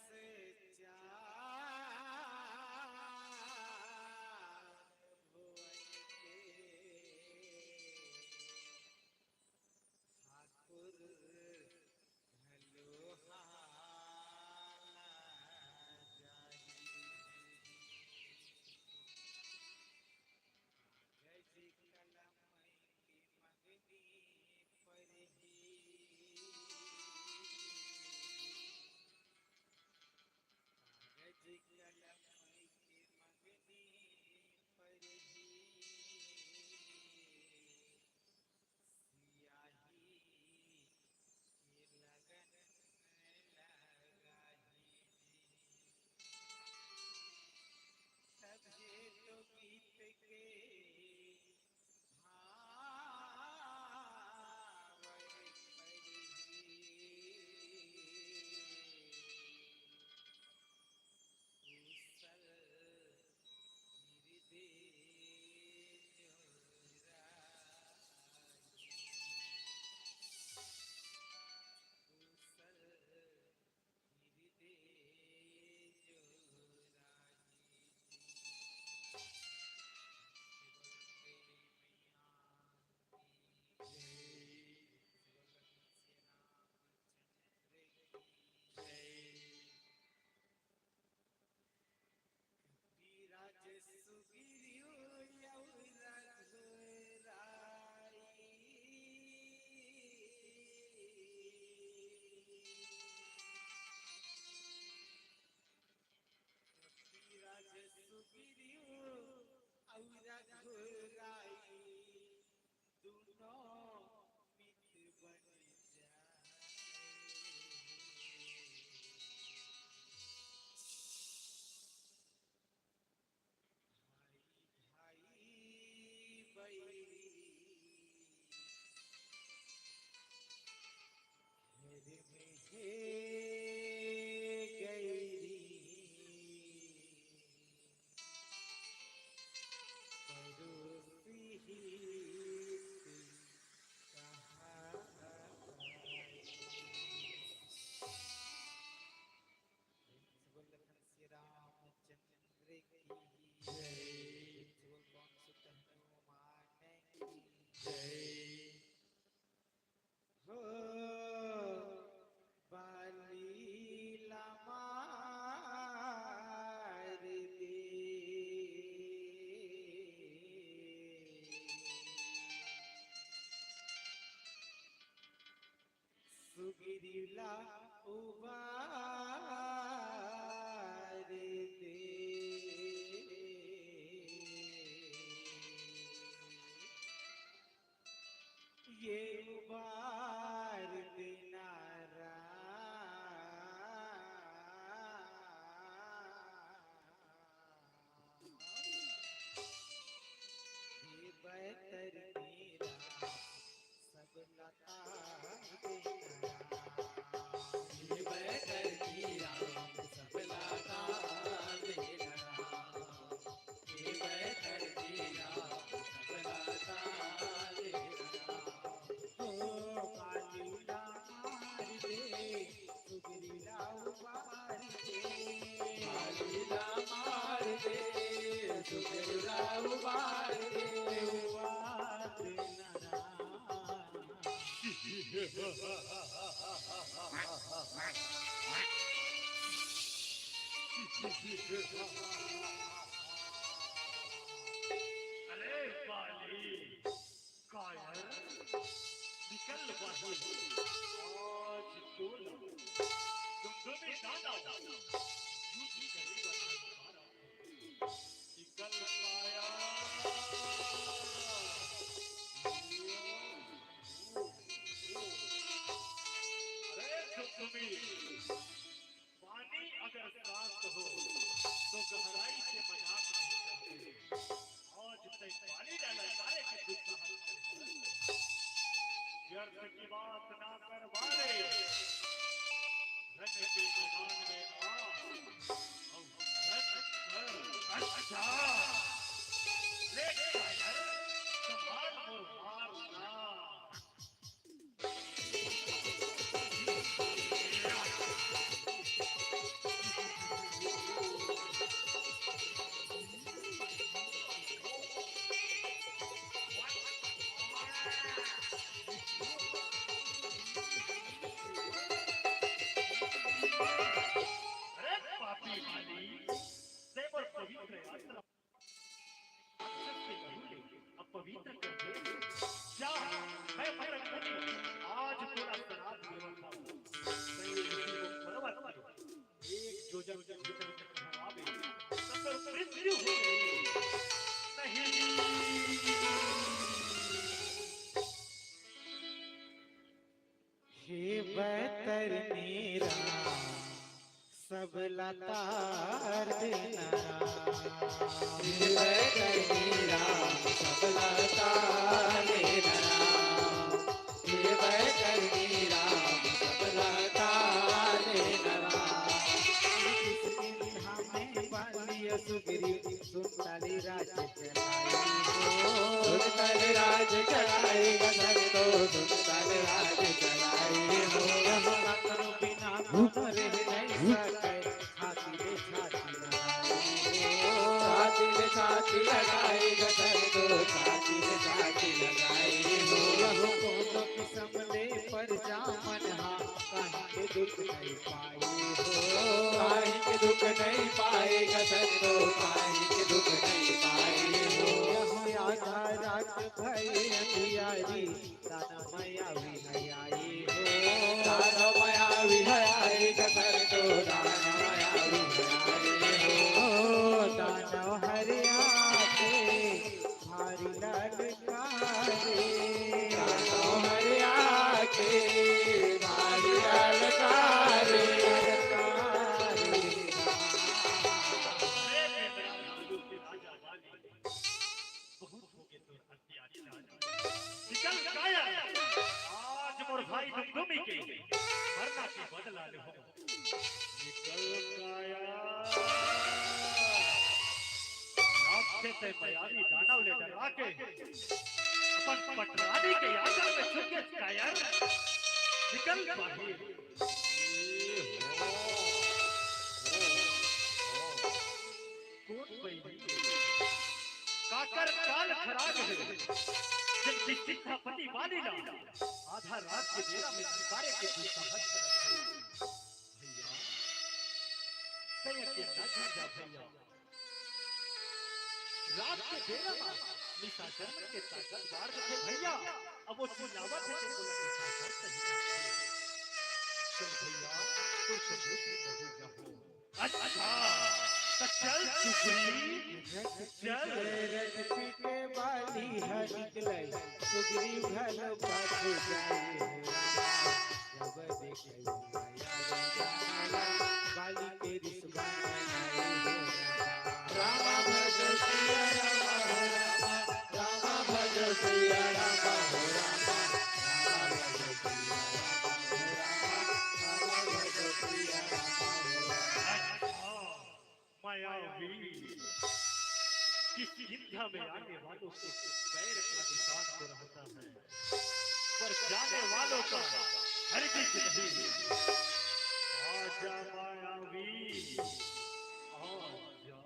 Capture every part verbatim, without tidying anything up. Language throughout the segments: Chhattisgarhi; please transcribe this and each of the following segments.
चार भुवन के ठाकुर घलो हाला जाही। कागज कलम के मंगनी परही। कागज कलम के मंगनी परही। सियाही के लगन लगाही जी। तभे तो गीत के भाव परही। कुशल हृदय जोराई। कुशल हृदय जोराई। बोलते मैया की जय। बोल श्री रामचंद्र की जय। कपिराज सुग्रीव अउ रघुराई। कपिराज सुग्रीव अउ रघुराई। दुनों मित बन जाए। भाई भाई बैरी, घर में हे गैरी। पड़ोसी हित कहाई। बोल लखन श्री रामचंद्र की जय। बोल पवन सुत हनुमान की जय। हो बाली ला मार दे। सुग्रीव ला उबार दे। ये उबार देना राम। हे बैतर के राम, सब ला तार देना राम। हे बैतर के राम, सब ला तार देना राम। हे बैतर के राम, सब ला तार देना राम। ओ बाली ला मार दे, सुग्रीव ला उबार दे। बाली ला मार दे, सुग्रीव ला उबार दे। उबार दे ना राम। अरे बाली, कायर, निकल बाहिर। आज तोला दुमदुमी दानव युद्ध करेगा तुम्हारा। निकल कायर। अरे दुमदुमी, पानी अगर शांत हो, तो गहराई से मजाक नहीं करते। आज तैं बाली ला ललकारे के दुस्साहस करे हस। व्यर्थ की बात ना कर बाली। रण के मैदान में आ, अउ रण कर। अच्छा। ले कायर, संभाल मोर हार ना। करनी राम, सबला तार देना राम। हे वैतरणी राम, सबला तार देना राम। हे वैतरणी राम, सबला तार देना राम। किसकिंधा में बालिया सुग्रीव, सुनताली राज चलाए हो। सुनताली राज चलाए ग संतो, सुनताली राज चलाए हो। यह काकरो बिना गुण रह नहीं सके, छाती ले छाती लड़ाए हो। छाती ले छाती लड़ाए ग संतो, छाती ले छाती लड़ाए हो। यह कोनो किसम ले परजा मन हा, काहे के दुख नहीं पाए हो। काहे के दुख नहीं पाए ग संतो, काहे के दुख नहीं पाए हो। यह आधा रात भई अंधियारी, दानव माया विन आए हो। दानव माया विन आए ग संतो, दानव माया विन आए हो। दानव हरि आके भारी ललकारे। दानव हरि आके भारी ललकारे। बहुत हो गए तोर अत्याचार। निकल काया, आज मोर भाई डुमडुमी के मरना के बदला ले हो। निकल काया। लाखे ते मयारी दानव ले डरा के अपन पटरानी के आंचल में छुप के काया। निकल बाहर। कौन बैरी? काकर काल खराब है। जब निश्चित था पति मानी ना, आधा रात के बेरा में पुकारे के दुस्साहस करत है। भैया, तय के ना झूठ जा भैया। रात के बेरा में निशाचर मन के ताकत बार देखे भैया। अब वो चिल्लावत है, तो बोला निशाचर सही बात है। चल भैया, तू संदेश में हो जा। अच्छा, तो चल सुग्रीव, चल। रथ पीटे बाली ह निकले, सुग्रीव घलो पाछू जाए हो। जब देखे बाली के रिसवा मनाए हो। रामा भज सिया रामा, रामा भज सिया रामा, रामा भज सिया रामा। मायावी, किसकिंधा में आने वालों के पैर का निशान तो रहता है, पर जाने वालों का हरगिज नहीं। आजा मायावी, आजा।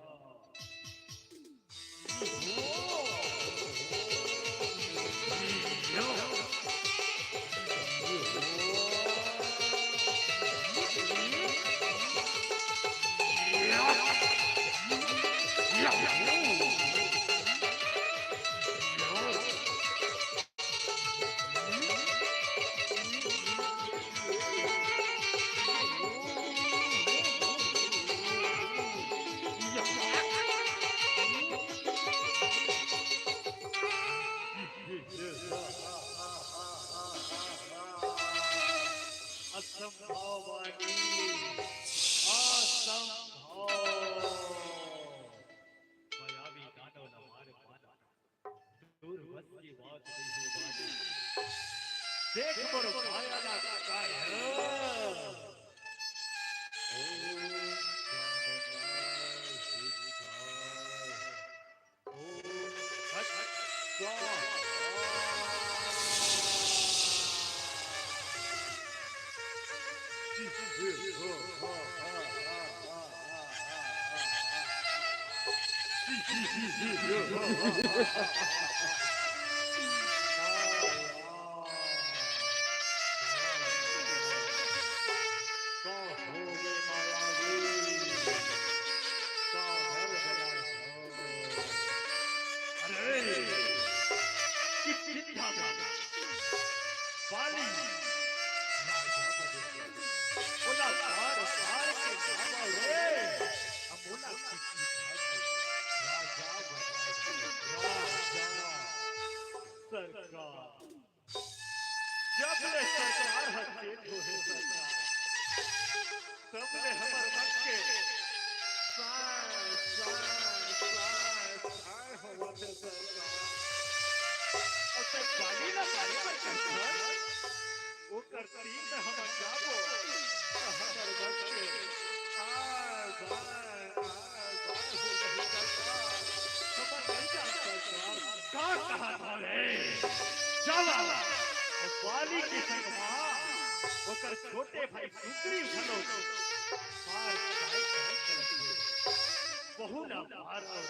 असंभव वाणी, असंभव। मायावी दानव ला मार पाना दूर बस की बात नहीं है बाबू। देख मोर माया ला काय है। ओम नमः शिवाय। ओम फट स्वाहा। अरे, किस चिंता में? बाली, राजा बने। बोला, बार, बार के बाबा रे। हम बोला, किस चिंता में? राजा बने। राजा। छोटे भाई सुग्रीव घलो मार खाए खाए करत हे। बहू ला मार रे,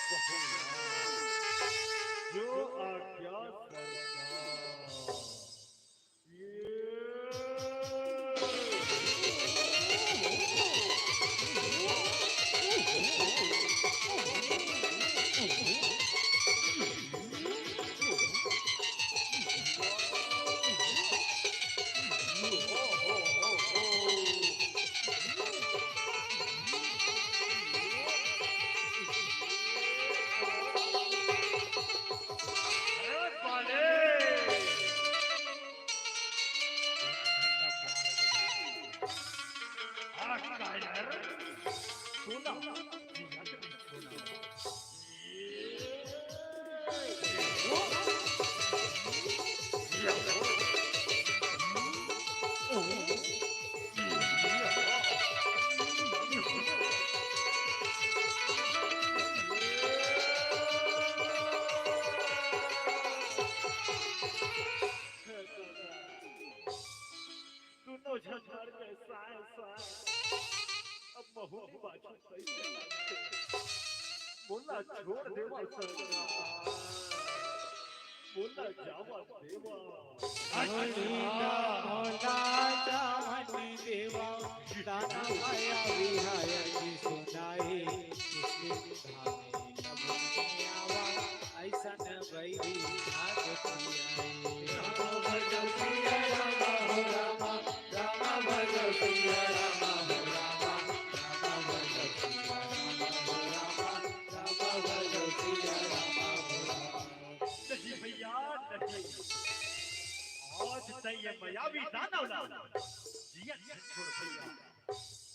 बहू ला। जो आज्ञा सरकार। ये दूनों झन मर गए, साय, साय। अब महूं बाँचहूं कइसे? मोला छोड़ देवा सरकार, मोला जावा देवा। मोला जावन देवा, दाना माया विहाय जी सुनाए, किसके धामे कब नहीं आवा, अइसन बैरी भाग पियाए। राम भजो सिया राम हो रामा, राम भजो सिया राम हो रामा, राम भजो सिया राम हो रामा, राम भजो सिया राम हो रामा। नहीं भैया, नहीं। आज तैं ये मायावी दानव ला जियत झन छोड़ भैया।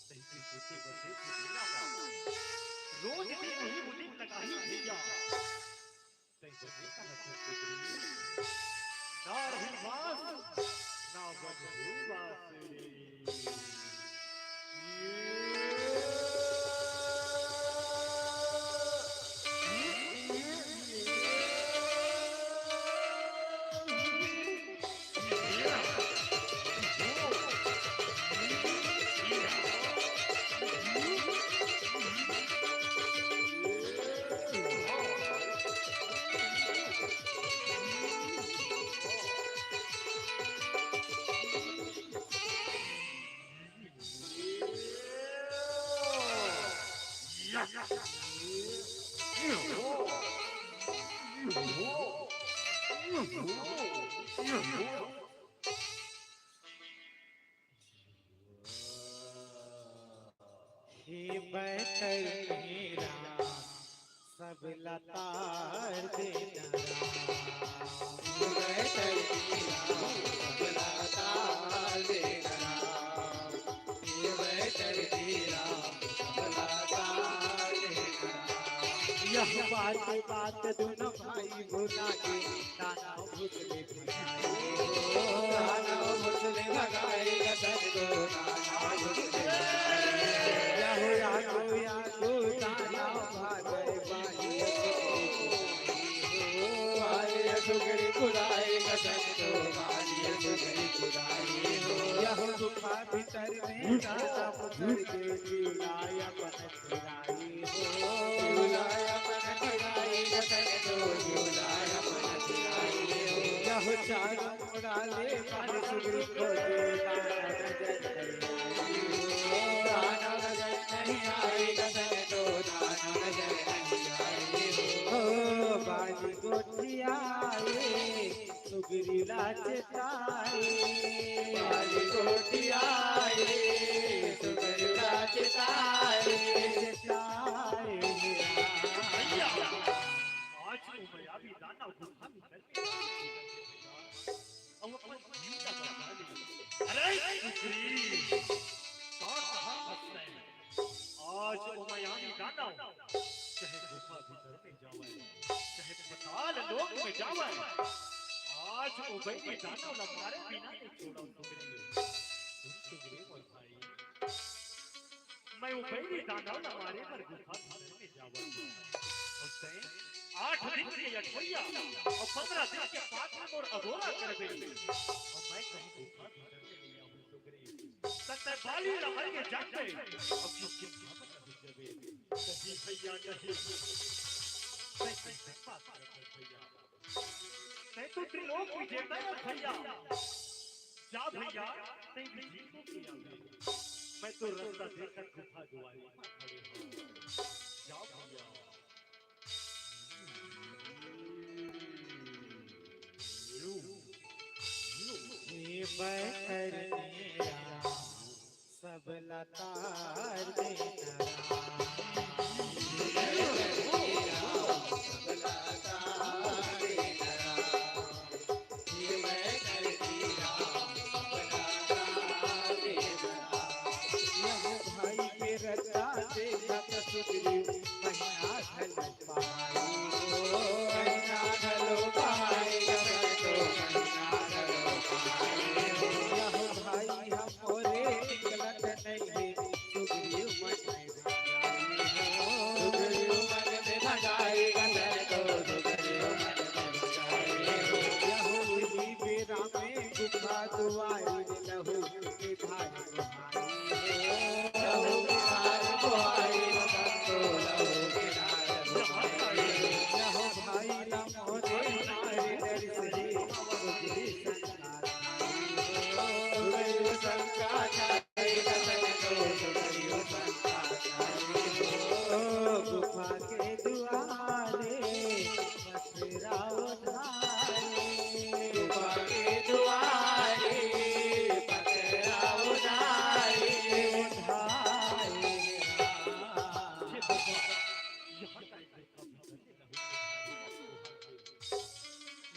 तैं के सोचे बसे के बेरा ला। रोज दिन वही उदिम लगाही भैया। तैं बने कहाँ से गुजरी? ना रही बास, ना बजही बांसुरी। हे बैठल हे राम, सब ला तार देना राम। हे बैठल हे राम, सब ला तार देना राम। हे बैठल हे राम, सब ला तार देना राम। यह बात, बात दूनों भाई भुला गे, दानव भुसले भुलाए हो। दानव भुसले भगाए, कसन तो दानव भुसले भगाए। या हो, या हो, या हो, दानव भागे बाली। बाली सुगरी कुदाए, कसन तो बाली सुगरी कुदाए हो। या हो, गुफा भीतर में दानव भुसल के जिउला अपन फिराए हो। जिउला अपन फिराए, कसन तो जिउला अपन फिराए हो। या हो, चारों मुड़ा ले बाली सुगरी खोजे, दानव नजर नहीं आए हो। दानव नजर नहीं आए, कसन तो दानव नजर नहीं आए हो। ओ बाली गोठियाए, सुगरी ला चेताए। बाली गोठियाए, सुगरी ला चेताए। चेताए। भैया, आज तो मैं अभी दानव गुफा में अउ अपन जीव ला बचा ले। अरे सुग्रीव, का कहा हस तैं? आज ओ मायावी दानव चाहे गुफा भीतर में जावय, चाहे पाताल लोक में जावय, आज ओ बैरी दानव ला मारे बिना नइ छोड़ंव सुग्रीव। सुन सुग्रीव मोर भाई, मैं ओ बैरी दानव ला मारे बर गुफा भीतर में जावत हंव। अउ तैं आठ दिन के अठवइया अउ पंद्रह दिन के पाठ में मोर अगोरा करबे। अउ मैं कहूं गुफा भीतर तैं बाली ला मर के जाते, अब किसके साथ रह जाबे? नहीं भैया, नहीं। तैं कैसे बात करत हस भैया? तैं तो त्रिलोक विजेता हस भैया। जा भैया, तैं विजय होके आबे। मैं तो रस्ता देखत गुफा दुआरी म खड़े हँव। जा भैया। हे बैतरनी राम, सब ला तार देना राम। यहू भाई के रद्दा देखत सुग्रीव महीना घलो पाई हो, महीना घलो पाई, घलो महीना घलो पाई हो। यहू भाई हम मोरे निकलत नइहे, सुग्रीव मन में भंगाई हो। सुग्रीव मन में भंगाई, घलो सुग्रीव मन में भंगाई हो। यहू ही बेरा में गुफा दुआरी लहू के धार गुफा के दुआरे पथरा उधारी, गुफा के दुआरे पथरा उधारी, उधारी।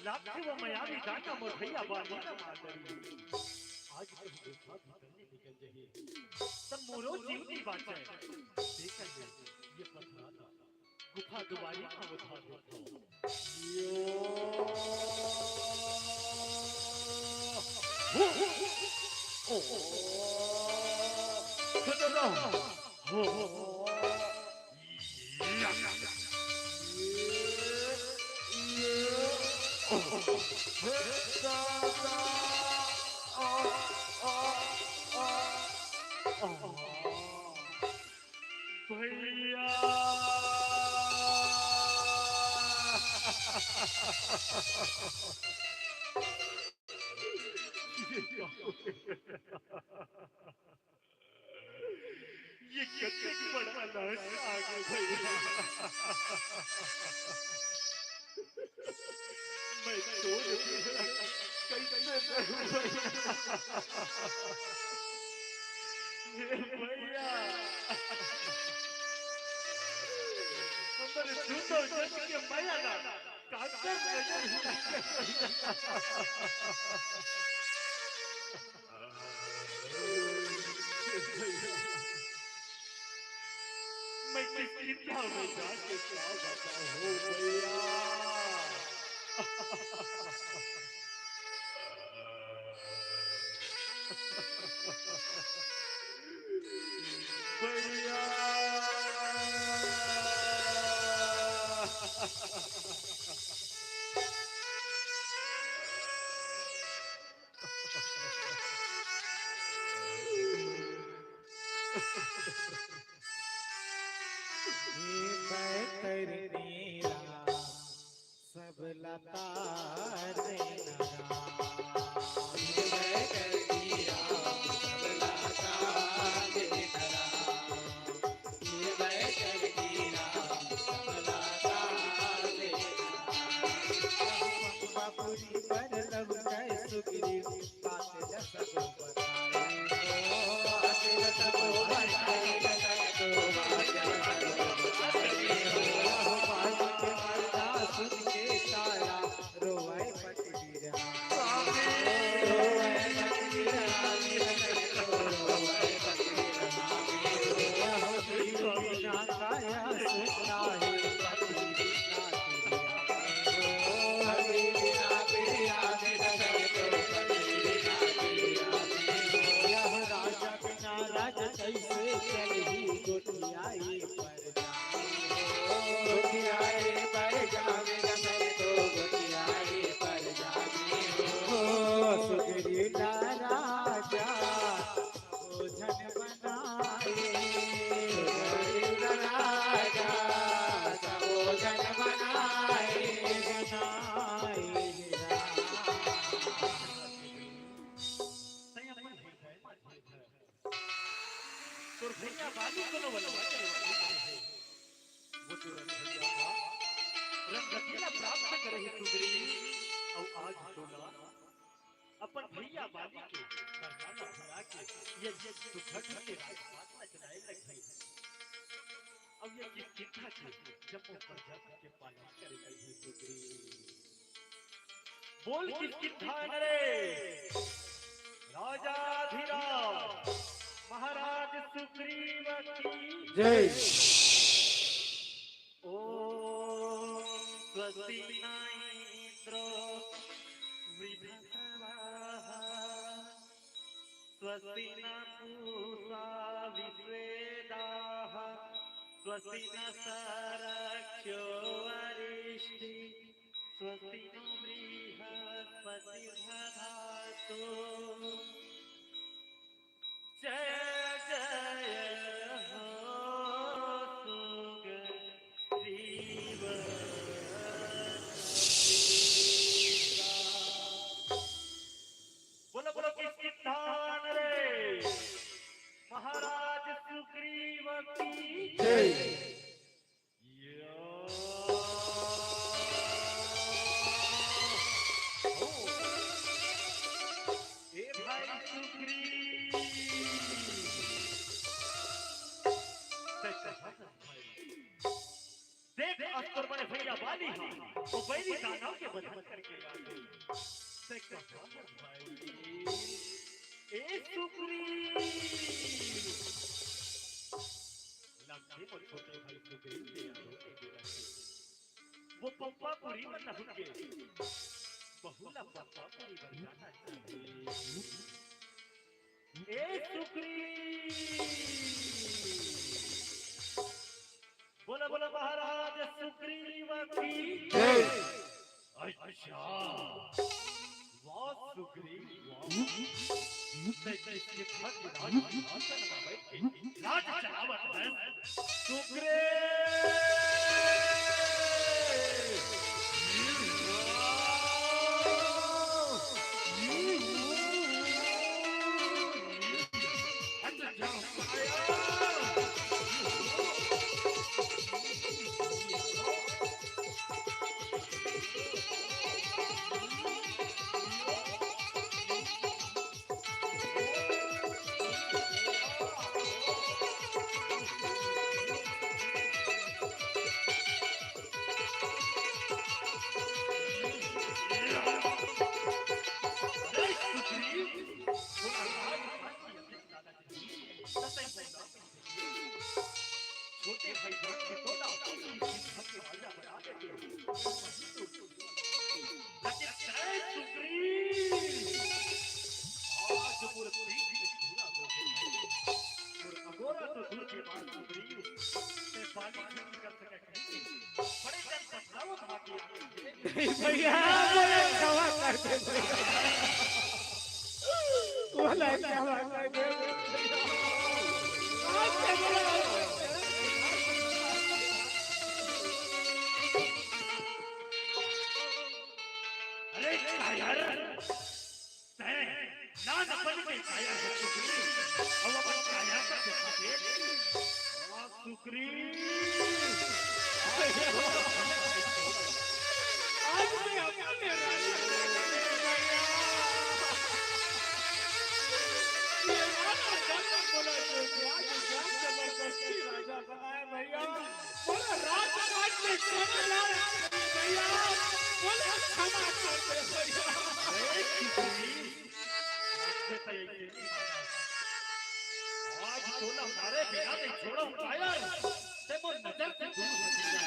लागथे वो मयावी दाता मोर भैया बाली ना मार डरी। आज कहीं देखा भी करने निकल जाइए, तब मोरो जीव नहीं बाँचे। देखा ये पथरा था। गुफा दुआरी म उधार देथव। भैया। ये कतेक बड़ा अनर्थ आगे भैया। मैं तोर बिना कइसे रहूं भैया? हे भैया, हमर दुनो जन के मया ला काकर नजर ही ना कर भैया। मैं किस चिंता में जाके क्या बताऊं भैया? भैया। हे बैतरनी राम, सब ला तार देना राम। हे बैतरनी राम, सब ला तार देना राम। हे बैतरनी राम, सब ला तार देना राम। बापुरी पर लव कै सुग्रीव बात ल सबो बताए हो, बात ल सबो बताए हो, बात ल सबो बताए हो। बात के मरदा सुन के तारा रोवै पट बिरहा। रोवै पट बिरहा, रोवै पट बिरहा। यह बिना काया सुनता है पट बिरहा। यह राजा बिना राज कैसे चलही गोठियाई पर जानी हो। गोठियाई पर जावे मैं तो गोठियाई पर जानी हो। सुग्रीव राजा हो तोर भैया बाली कोनो वनवास करे वाली हे। वो तोर भैया हा रंगती ला प्राप्त करे हे सुग्रीव। अउ आज तोला अपन भैया बाली के मरना ला भुला के ये सुखद के राजपाट ला चलाए लगही। अउ ये किसकिंधा के जम्मो प्रजा के पालन करे लगही सुग्रीव। बोल किसकिंधा नरेश, राजाधिराज महाराज सुग्रीव की जय। ॐ स्वस्ति न इन्द्रो वृद्धश्रवाः, स्वस्ति न पूषा विश्ववेदाः, स्वस्ति नस्तार्क्ष्यो अरिष्टिः, स्वस्ति नो बृहस्पतिर्दधातु। जय जय हो सुग्रीव। बोलो, बोलो, किसकिंधा नरेश महाराज सुग्रीव की जय। ए भाई सुग्रीव, तैं कहाँ हस भाई? देख, आज तोर बड़े भैया बाली हा, वो बैरी दानव के वध करके आ गे। तैं कहाँ हस भाई? ए सुग्रीव, लगथे मोर छोटे भाई सुग्रीव के यादों के बिना के। वो पप्पापुरी म नहुर गे। बहू ला पप्पापुरी बर जाना चाही। ए सुग्रीव। बोला, बोला महाराज सुग्रीव की जय। अच्छा। वाह सुग्रीव, वाह। तैं किसकिंधा के राज सिंहासन म बइठ के राज चलावत हस। सुग्रीव। हट जा कायर। छोटे भाई जान के तोला अपनी जिंदगी के राजा बना देते हो। लेकिन तय सुग्रीव, आज मोर तीन दिन पूरा हो गए। मोर अगोरा तो दूर के बात सुग्रीव, तय बाली से निकल सके कहीं नहीं। बड़े जन पछतावा खा के आए। भैया, बोले क्षमा कर दे भैया। बोले क्षमा कर दे। अरे कायर, तैं नानपन के कायर हस सुग्रीव, अउ अपन कायर ला देखा दे। वाह सुग्रीव। आज मैं अपने राजा को भैया। ये राजा जब तक बोला जो आज क्या जबरदस्ती राजा बनाया भैया। बोला राजा आज मैं क्षमा यार भैया। बोला क्षमा कर दे भैया। अरे सुग्रीव। आज तोला मारे बिना नहीं छोड़ंव कायर। तैं मोर नजर से दूर हट जा।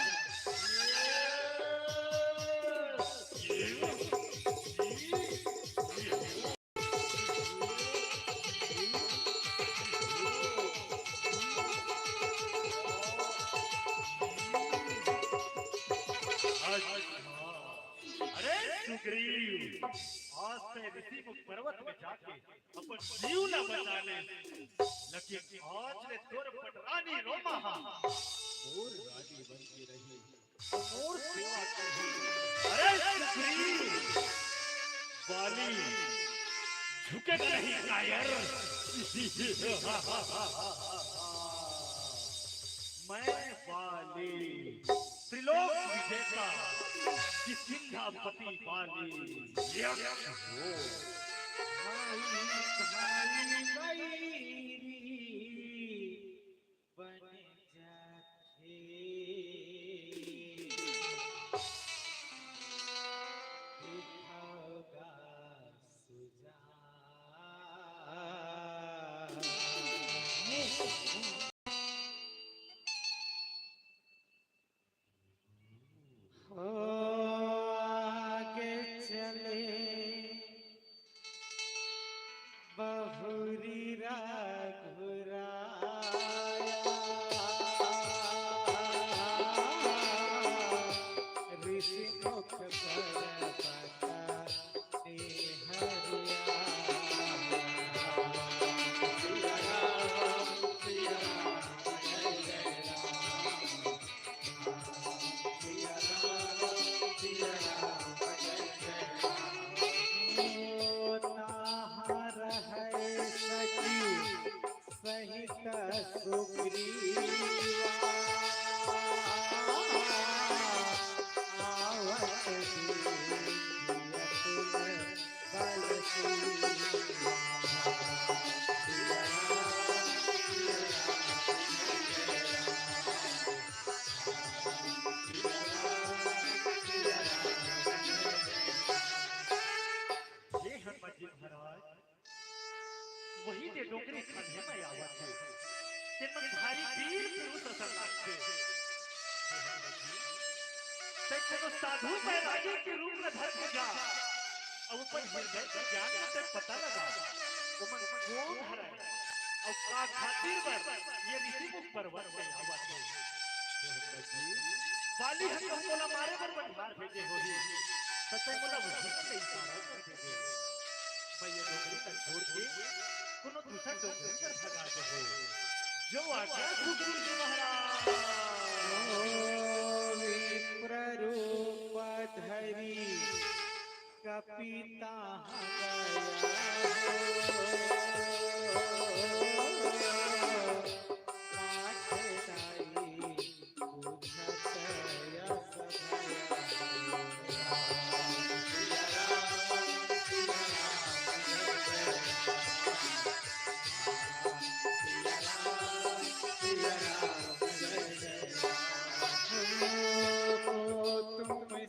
अरे सुग्रीव, आज तैं ऋषिमुख पर्वत में जाके अपन जीव ला बचा ले, लेकिन आज ले तोर पटरानी रोमा हा मोर रानी बन के रही, मोर सेवा करही। अरे सुग्रीव, बाली झुकेगा नहीं कायर। मैं बाली, त्रिलोक विजेता, किष्किंधापति बाली यक्ष हो। आगे चले बहुरी रघुराया, ऋषि मुख पर बता सहित सुग्रीवा आवत देखिय तुम बल सीवा। हे हनुमान जी महाराज, वही दे डोकरी खाने में आवत हे। ते मन भारी वीर पुरुष असन लागथे। ते कोनो साधु बैरागी के रूप में धर के जा। अब अपन हृदय के ज्ञान के पता लगा। वो मन कोन हरय? अउ का खातिर बर ये ऋषि मुख पर्वत में आवत हे? बाली ह तो मोला मारे बर बंधार भेजे होही। त ते मोला उही के इशारा कर देबे। मैं ये डोकरी ला छोड़ के कोनो दूसर डोकरी बर भगा देबो। जो आज्ञा सुग्रीव जी महाराज। ओ विप्र रूप धरी कपिता गया हो। पाठ नाई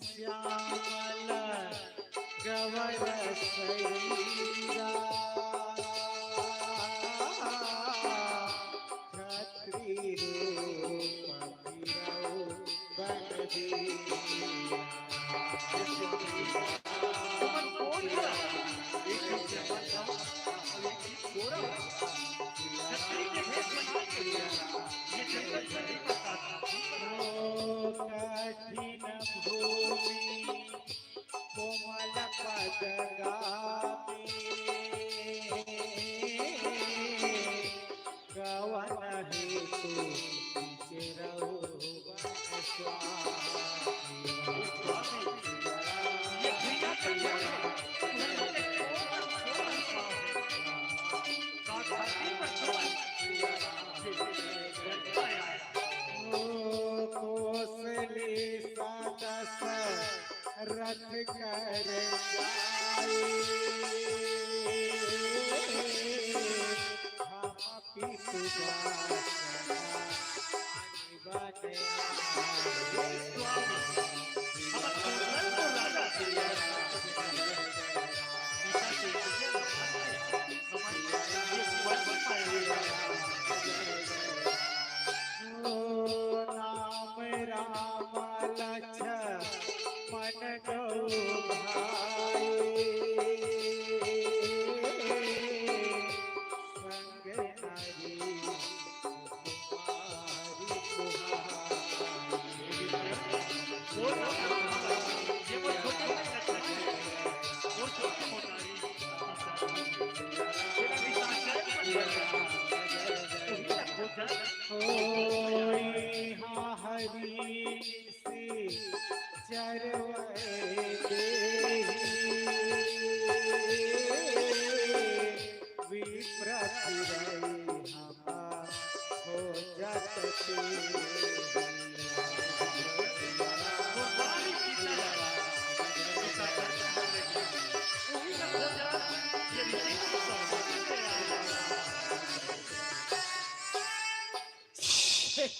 श्यामल गवर सैरा। छत्री रूप गिरौ बन दीना। ओ कठिन भूमि कोमल पद गामी। गवन हेतु विचरहु वन स्वामी। ओ कोसली सदस रथ कर जाए। हम पितु दास बन आए। ओ नाम राम लक्ष्मण गौ भाई। संग नरी होई हा हरि से चरवै देहि। विप्र चिरई हम हो जात तेहि। आज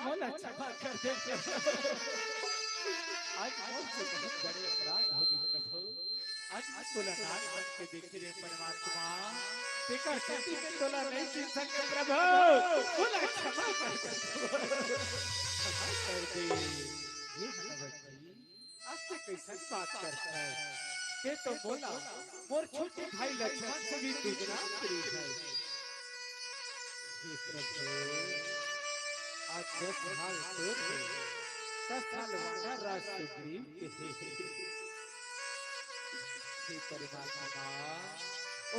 मोला क्षमा कर दे प्रभु। आज मोर से बहुत बड़े अपराध हो गए प्रभु। आज मैं तोला नान बन के देखे रे परमात्मा, तेकर सेती मैं तोला नहीं चिन्ह सके प्रभु। मोला क्षमा कर दे प्रभु। क्षमा कर दे। हे भगवती, आज ते कइसन बात करत हस? ते तो मोला मोर छोटे भाई लक्ष्मण से भी दुगना प्रिय हस। हे प्रभु, आज दस साल तोर हे, दस साल वानर राज सुग्रीव के हे। हे परमात्मा,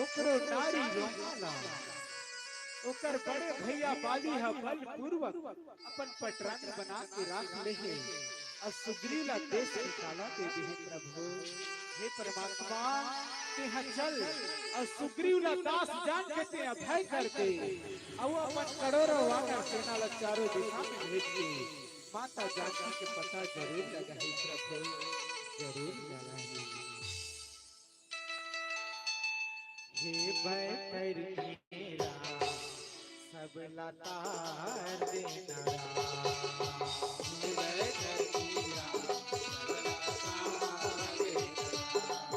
ओकरो नारी रोमा ला ओकर बड़े भैया बाली ह बलपूर्वक अपन पटरानी बना के राख ले हे। अउ सुग्रीव ला देश निकाला दे दे हे प्रभु। हे परमात्मा, तेहा चल अउ सुग्रीव ला दास जान के ते अभय कर दे, अउ अपन करोड़ों वानर सेना ला चारों दिशा में भेज के माता जानकी के पता जरूर लगाही प्रभु, जरूर लगाही। हे बैतरनी राम, सब ला तार देना राम। हे बैतरनी राम, सब ला तार देना राम।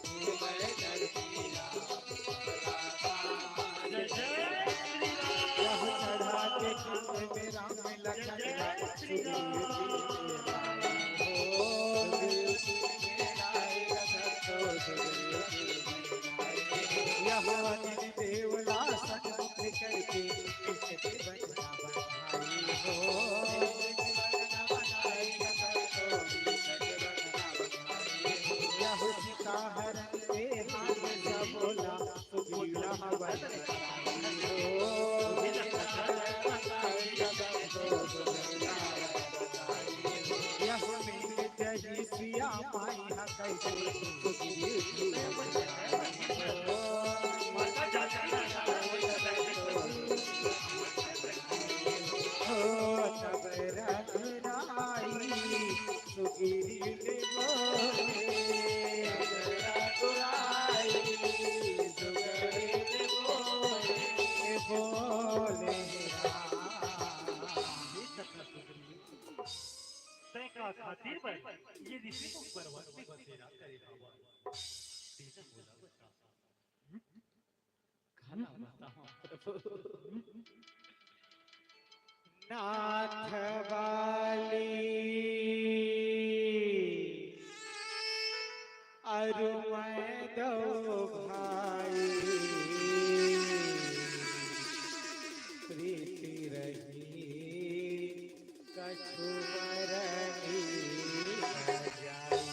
हे बैतरनी राम, सब ला तार देना राम। यह चढ़ा के कुंड में राम लखन तैं का खातिर बर ये ऋषि को पर्वत में बसेरा करे हवा? तेला मोला बता। खाना बताओ प्रभु। नाथ बाली अरु मैं दो भाई, प्रीति रही कछु बरनी न जाई।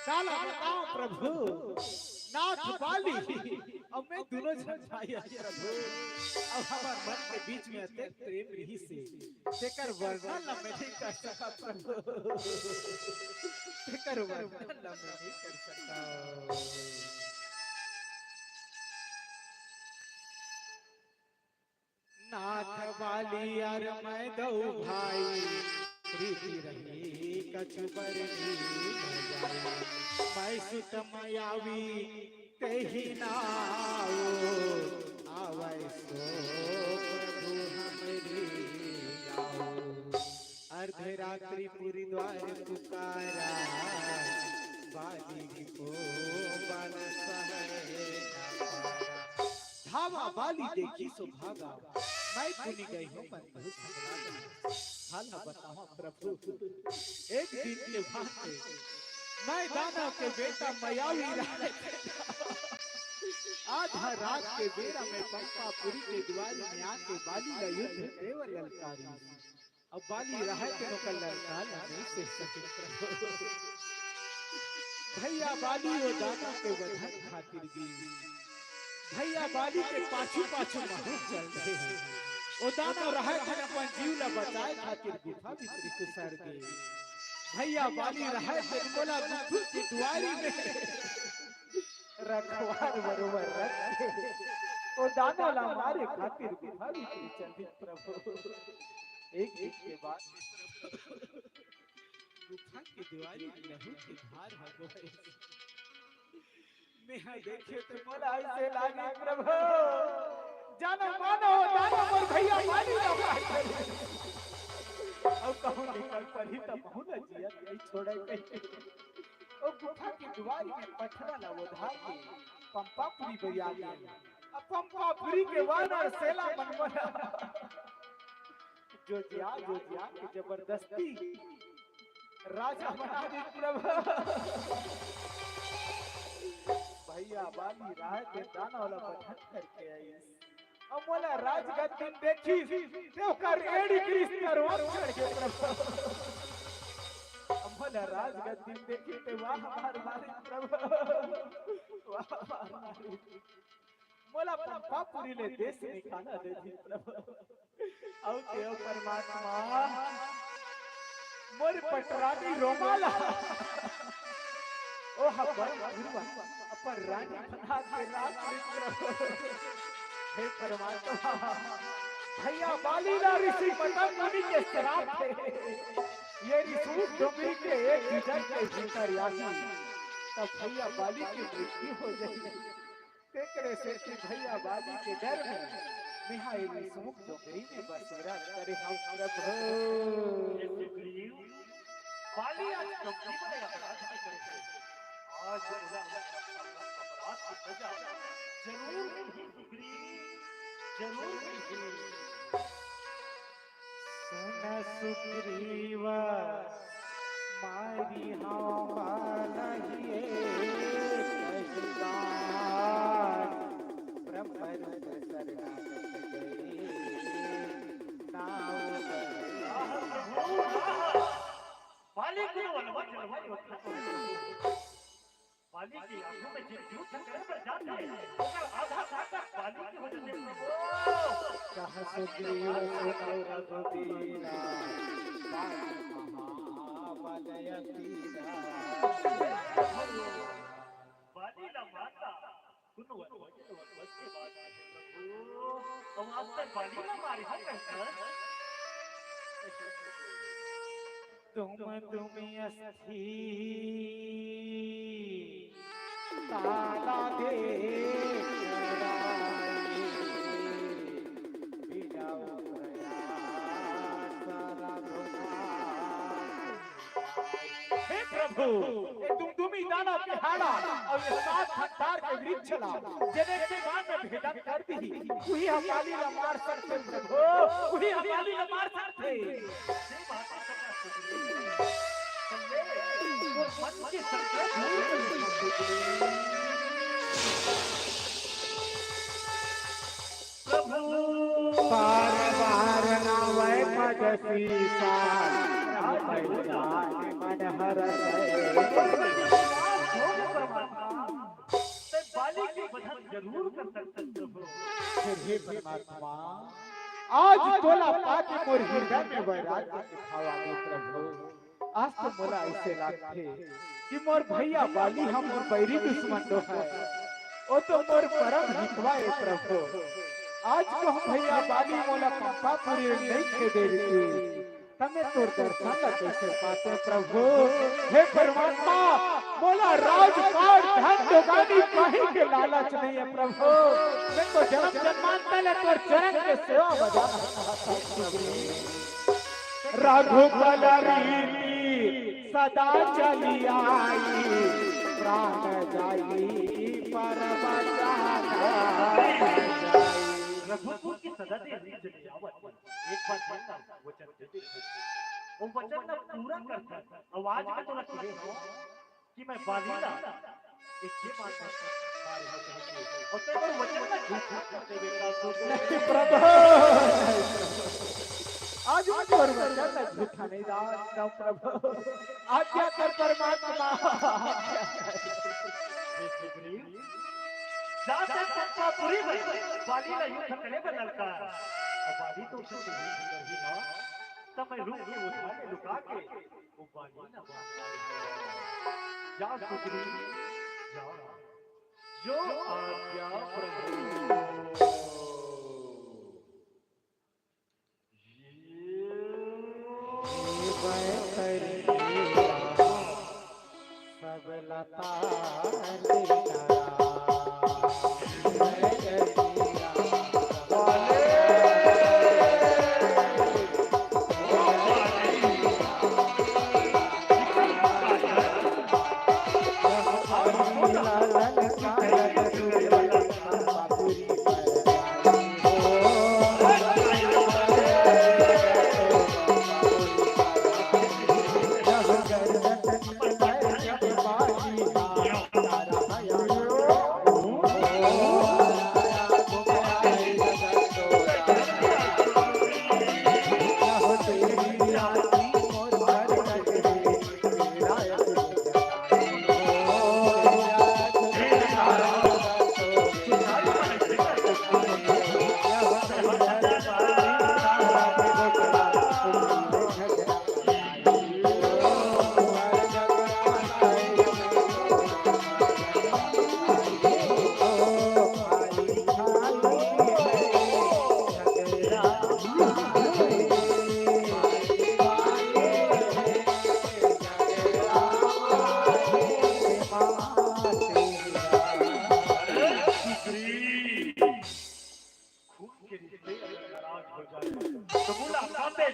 काला बताओ प्रभु, नाथ बाली अउ मैं दुनों झन भाई हन प्रभु, अउ हमर मन के बीच में अतेक प्रेम रहिस हे, तेकर वर्णन ला मैं नहीं कर सकत प्रभु, तेकर वर्णन ला मैं नहीं कर सकत। नाथ बाली अर मैं दो भाई, प्रीति रही कछु बरनी न जाई। मैं सुत मयावी तेहि नाऊ, आवै सो प्रभु हमरी गाऊ। अर्धरात्रि पुरी द्वार पुकारा, बाली को बल सहै न पारा। धावा बाली देखी सो भागा, मैं पुनि गई हूँ मन बहुत संग लागा। हाल बताओ प्रभु, एक दिन के बात हे, मैं दानव के बेटा मयावी राय आधा रात के बेरा में पंपापुरी के दुवारी में आके बाली ला युद्ध करे बर ललकारी। अब बाली रहय तेन ओकर ललकार ला नइ सह सके प्रभु। भैया बाली ओ दानव के वधन खातिर गे। भैया बाली के पाछू पाछू महूँ चल दे। ओ दानव रहय तेन अपन जीव ला बचाय खातिर गुफा भीतरी खुसर गे। भैया बाली रहय तेन मोला गुफा के दुवारी में रखवार बरोबर रख के ओ दानव ला मारे खातिर गुफा भीतरी चल दे प्रभु। एक दिन के बाद गुफा के दुवारी में लहू के धार ह बोहे। मेहा देखे त मोला अइसे लागे प्रभु, जानो मानो दानव मोर भैया बाली ला मार डारे। अउ कहूँ निकल परही त महूँ ला जियत नइ छोड़य कहिके। ओ गुफा के दुवारी में पथरा ला ओधार के पंपापुरी बरिया गे। अब पंपापुरी के वानर सेला मन मोला जोजिया, जोजिया के जबरदस्ती राजा बना दे प्रभु। भैया बाली राय के दानव ला बधन करके आइस। अउ मोला राजगद्दी म देखिस, ते ओकर एड़ी गिरिस तरवा चढ़ गे प्रभु। अउ मोला राजगद्दी म देखिस, ते वाह मार मारिस प्रभु। वाह मार मारिस। मोला पंपापुरी ले देश निकाला दे दे प्रभु। अउ ते ओ परमात्मा, मोर पटरानी रोमा ला, ओ हा बन गुरुआ, अपन रानी बना के राख ले प्रभु। हे परमात्मा, भैया बाली ला ऋषि पतंजलि के श्राप हे। ये ऋषि डोंगरी के एक गज के भीतर आही, त भैया बाली के मृत्यु हो जाही। तेकरे सेती भैया बाली के डर में मेहा ए रिसमुख डोंगरी में बसेरा करे हंव प्रभु। हे सुग्रीव, बाली आज कमती बड़े अपराध के करे हे। आज ओला अपराध की सजा जरूर मिलही सुग्रीव, जरूर मिलही। सुन सुग्रीव, मारी हंव बालहिए कहि बार, ब्रह्म रूप शरणागत गए नाव गए। बाली कोनो अलवा जलवा योद्धा तो हे। बाली के आगू में जे युद्ध करे बर जाथे, ओकर आधा ताकत बाली के हो जाथे प्रभु। कहा सुग्रीव सुन रघुबीरा, बाली महाबल अतीरा। बाली ला मारना कोनो वश के बात नहीं प्रभु। अब आज तक बाली ला मारे हंव कहत। तुम तुम अस्थि काला दे कराए, बिलाओ प्रयास रघुनाथ। हे प्रभु, ए दुमदुमी दानव के हाड़ा अउ ए सात भंडार के वृक्ष ला जेन एके बाण में भेदन कर दिही, उही ह बाली ला मार सकथे प्रभु, उही ह बाली ला मार सकथे। प्रभु। बार बार नावै पद सीसा, अभय जान मन हरसै। बाली के वध जरूर कर सकत प्रभु। फिर हे परमात्मा, आज तोला पाके मोर हृदय में वैराग्य के भाव आगे प्रभु। आज तो मोला अइसे लागथे कि मोर भैया बाली ह मोर बैरी दुश्मन नोहय, ओ तो मोर परम हितवा ए प्रभु। आज कहूँ भैया बाली मोला पंपापुरी नइ खेदे रहितिस, त मैं तोर दर्शन ला कइसे पातेंव प्रभु? हे परमात्मा, मोला राजपाट धन दोगानी कहीं के लालच नइ हे प्रभु। मैं तो जनम जन्मांतर ले तोर चरण के सेवा बजाना चाहत हंव प्रभु। रघुकुल रीति सदा चली आई, प्राण जाई पर बचाना जाई। रघुकुल की सदा के रीत चली आवत हे। एक बार वचन दे दे। वो वचन ला पूरा करथे। अउ आज मैं तोला कहे हंव कि मैं बाली ला एक ये बात मारे हंव कहिके। अउ तें मोर वचन ला झूठ झूठ करथे बेटा, तू नहीं प्रभु, आज मैं तोर वचन ला झूठा नइ दाव प्रभु। आज्ञा कर परमात्मा। हे सुग्रीव, जा तैं पंपापुरी में बाली ला युद्ध करे बर ललकार। अउ बाली तो उसे युद्ध करही ना, त मैं रुक के उठा के लुका के वो बाली ला मार डारहूं। जा सुग्रीव, जा। जो आज्ञा प्रभु।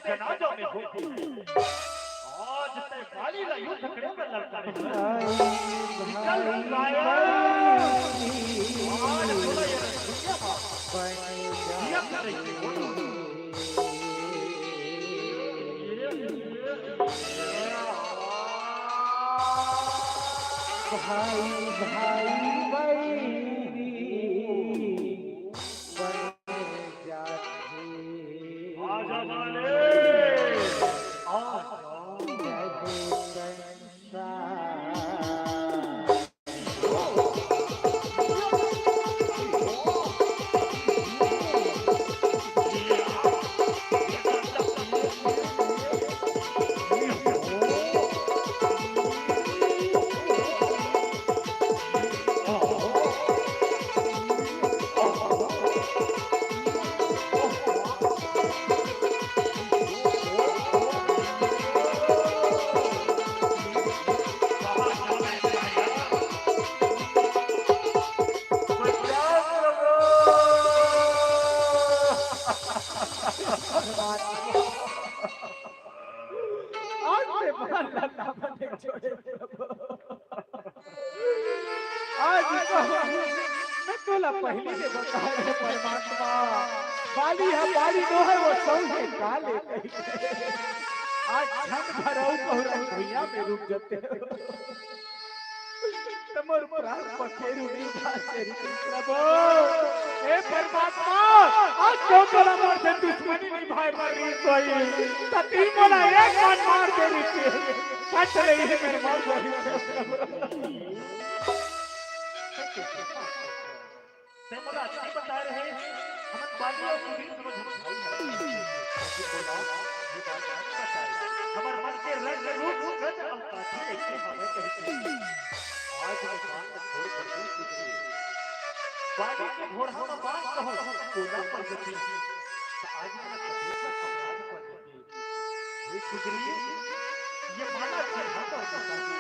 जनाजा में होही। आज तैं बाली ला युद्ध करे बर ललकारे हस। निकल काया। आज तोला ये दुनिया मा जियत रहिके होही। भाई भाई बहिनी बन जाथे। आजा माले, आजा। जग संसार। आज से बाहर लता बने छोड़े प्रभु। आज तो मैं तोला पहिली ले बताए हे परमात्मा, बाली ह बाली नो हे, वो सौंसे काले कहिथे। आज क्षण भर अउ कहूँ भुइयां में रुक जाते हो। त मोर प्राण पखेरु नइ भासे रे प्रभु। हे परमात्मा, आज तो तोला मोर से दुश्मनी निभाए बर रहिस होही, त तैं मोला एक बार मार दे रहिते। कट ले हे मेरे मार दे। तैं मोला अतका बताए रहे, हमन बाली अउ सुग्रीव दूनों झन भाई हन। लेकिन मोला ये बात नइ बताए। हमर मन के रंग रूप गंध अउ काठी अइसे हवय कहिके। आज मैं बाल ला छोड़ कर दूर सुग्रीव। बाली के भोरहा म बांस कहूँ, ओला पर जती। त आज मैं कबीर का समाज पर जती। हे सुग्रीव, ये माला चढ़ा कर बता दे।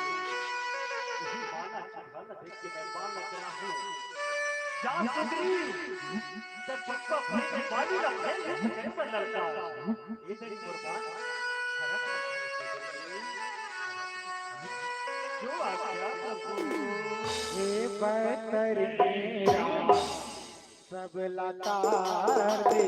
यही माला चढ़ा न देख के मैं बालक रहा हूँ। जा सुग्रीव, जब पप्पा पहले बाली ला पहले से पर लड़का। ये तेरी कुर्बान। जो आ गया। हे बतर मेरा। सब लतार दे।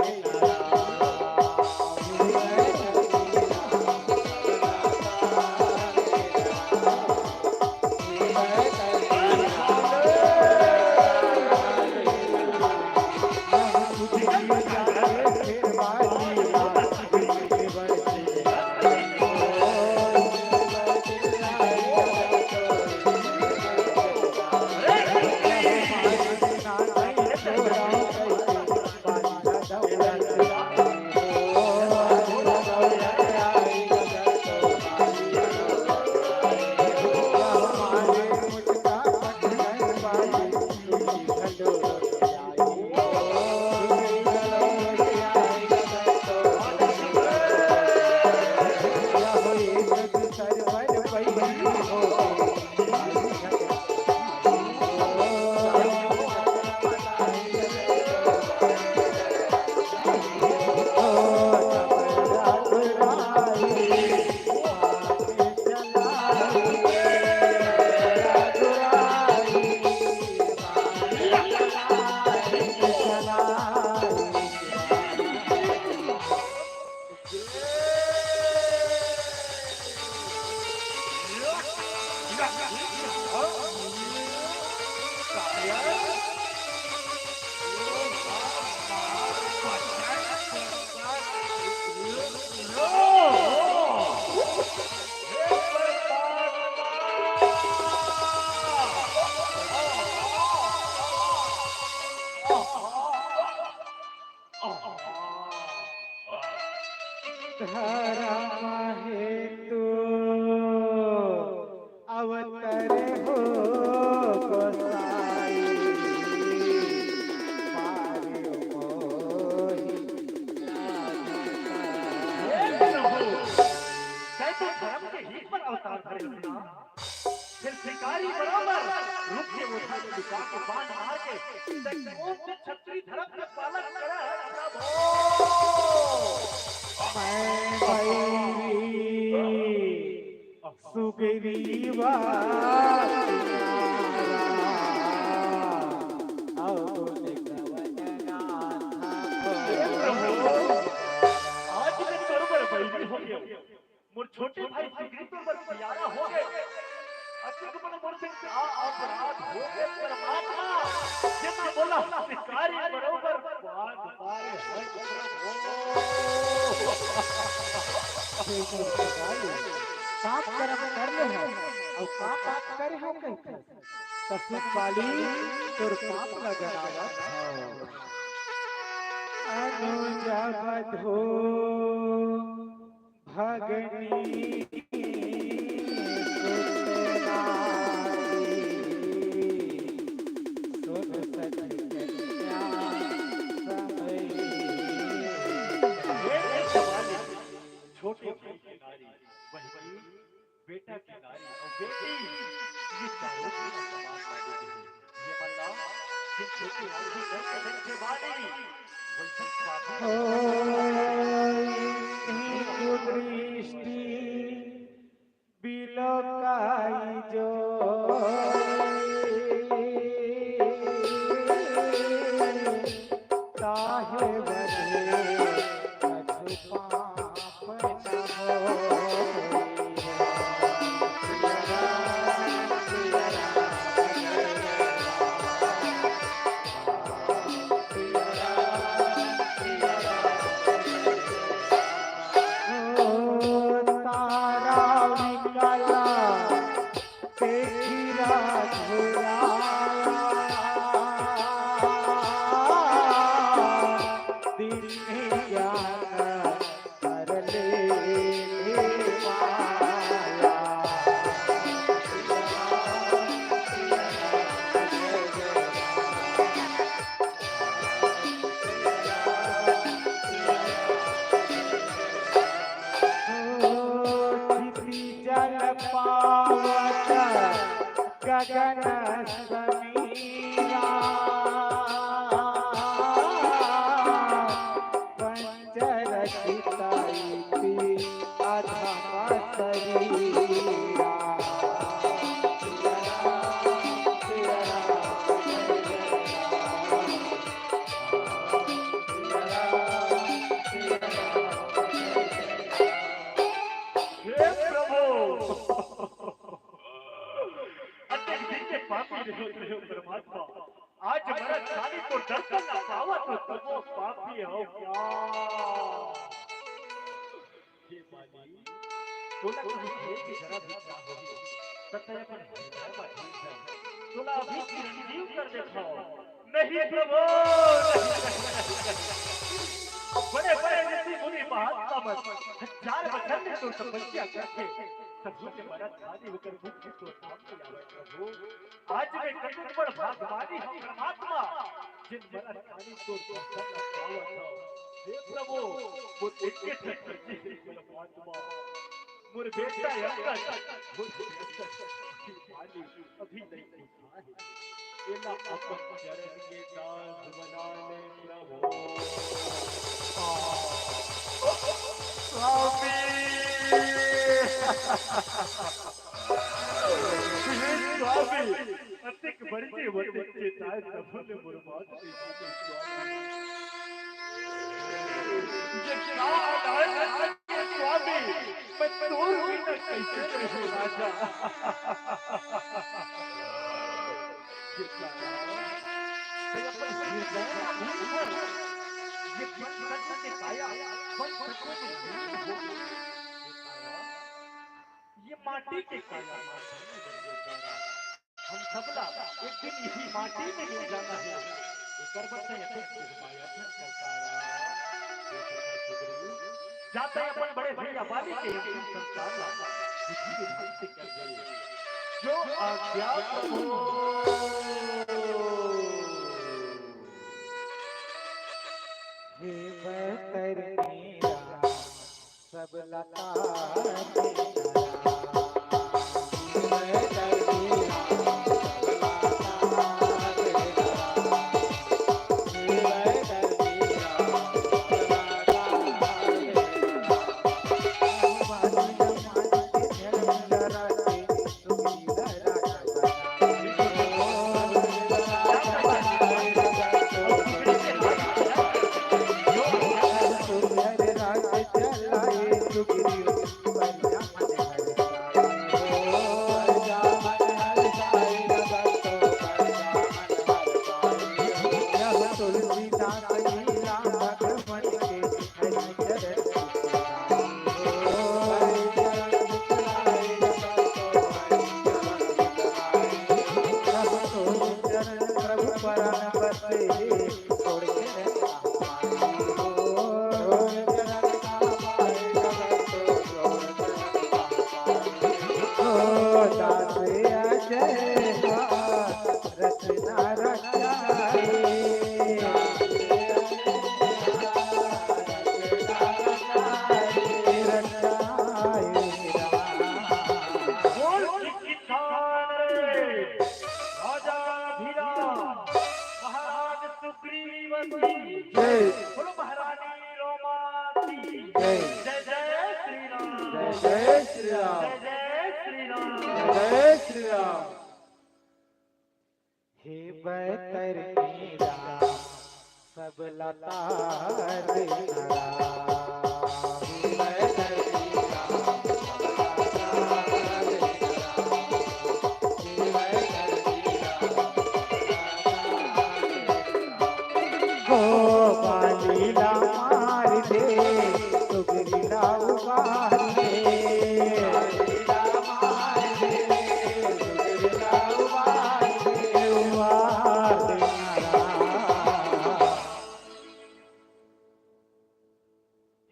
धर्म हेतु अवतर हो गोसाई, पार मोहि साधन। हे प्रभु, तैं तो धर्म के हित पर अवतार धरे हस ना। फिर भिखारी बराबर रुख के ओछा में लुका के बाण मार के तैं कौन से क्षत्रिय धर्म के पालन करत हस प्रभु? मैं पीवा किनारा, अवगुण कवन नाथा हे प्रभु, आज मैं तोर बर बैरी हो गयो। मोर छोटे भाई सुग्रीव तोर बर प्यारा हो गए। अतिक बड़ मोर से का अपराध हो गए परमात्मा, जेमा मोला स्वीकारी बरोबर बार बार हे प्रभु। हे मोर भाई, पाप कर्म कर ले हव, अउ का पाप करे हव कहिथे? त सुन बाली, तोर पाप ल गनावत हव। अनुज अवधू भगनी सुत नारी, सुन सखी कन्या समई। हे जवानी, छोटे भाई के नारी, बहिनी, बेटा के नारी अउ बेटी, ये चारों के समान माने गे हे। ये मन ला जिन छोटे आंखी करके देखे बानी, वैसन स्वामी होई कुदृष्टि बिलोकाई जो। ताहे बदे कछु पाप न होई। ओ तारा निकला देखी राघुराया, दीन ज्ञान कर ले माया। क्षिति जल पावत गगन समीरा, पंचरक्षित इति अधम शरीरा। हे प्रभु, अतेक दिन के पापी रहे, रहे परमात्मा, आज मरत खानी तोर दर्शन ला पावत हंव, तभो पापी हंव का? हे बाली, तोला कहूं के जरा भी का होही, त तैं अपन हृदय म धर। तोला अभी चिरंजीव कर देथंव। नहीं प्रभु, नहीं, नहीं, नहीं, नहीं। बड़े बड़े ऋषि मुनि महात्मा मन हजार बछर ले तोर तपस्या करथे, तभो ले मरत खानी ओकर मुख ले तोर नाम नइ आवय प्रभु। आज मैं कतेक बड़ भागवानी हंव परमात्मा, जेन मरत खानी तोर दर्शन ला पावत हंव। हे प्रभु, मोर एके ठन मरजी हे परमात्मा, मोर बेटा अंगद, मोर बेटा अंगद, हे बाली, अभी नइ उठा हे। एला अपन चरण के दास बना ले प्रभु। स्वामी। हे स्वामी, अतेक बरगे वचन के ताय तभो ले मोर बात नइ सुने स्वामी। ये का हाल हे स्वामी, मैं तोर बिना कइसे रहूं राजा। ये का हाल हे? मैं अपन हृदय में भूल गया। ये पंचतत्व के काया, पंचतत्व के लीन हो गई। ये माटी के काया, हम सबला एक दिन इही माटी में मिल जाना हे। एकर बर तैं अतेक कुरबानियां करता रहा। जा तैं अपन बड़े भैया बाली के अंतिम संस्कार ला विधि विधान से कर दे। जो आज्ञा प्रभु। हे बहतर नीरा सब लता के नाम। बोल किसान रे, राजा भिराम, महाराज सुग्रीव की जय। बोलो महारानी रोमा की जय। जय जय श्री राम। जय जय श्री राम। जय जय श्री राम। जय जय श्री राम। हे बैतरनी राम, सब लतार देना राम। हे बैतरनी राम, सब लतार देना राम। हे बैतरनी राम, सब लतार देना राम। हो बाली ला मार दे, सुगरी ला उबार दे।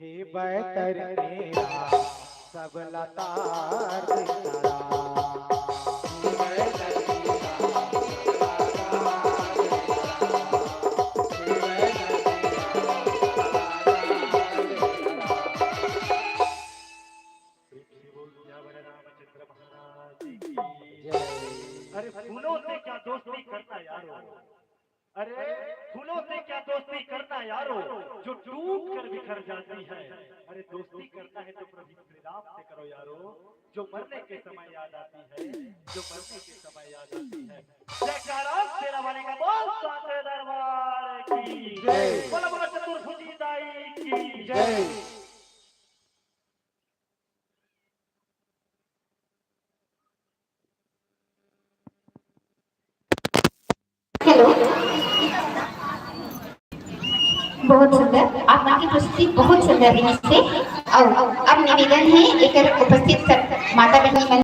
हे बैतरनी राम, सब लतार देना राम। प्रेम से बोल सियावर रामचंद्र महाराज की। जय। अरे फूलों से क्या दोस्ती करना यारो, अरे फूलों से क्या दोस्ती करना यारो, जो टूट कर बिखर जाती है। अरे दोस्ती करना है तो प्रभु श्री राम से करो यारो, जो मरने के समय याद आती है, जो मरने के समय याद आती है। जयकारा शेरा वाले का बोल साचे दरबार की जय। बोला बोला चतुर्भुजी दाई की जय। हेलो। बहुत सुंदर, आप मन के प्रस्तुति बहुत सुंदर रहिस हे। अउ अब निवेदन हे एकर उपस्थित सब माता बहिनी मन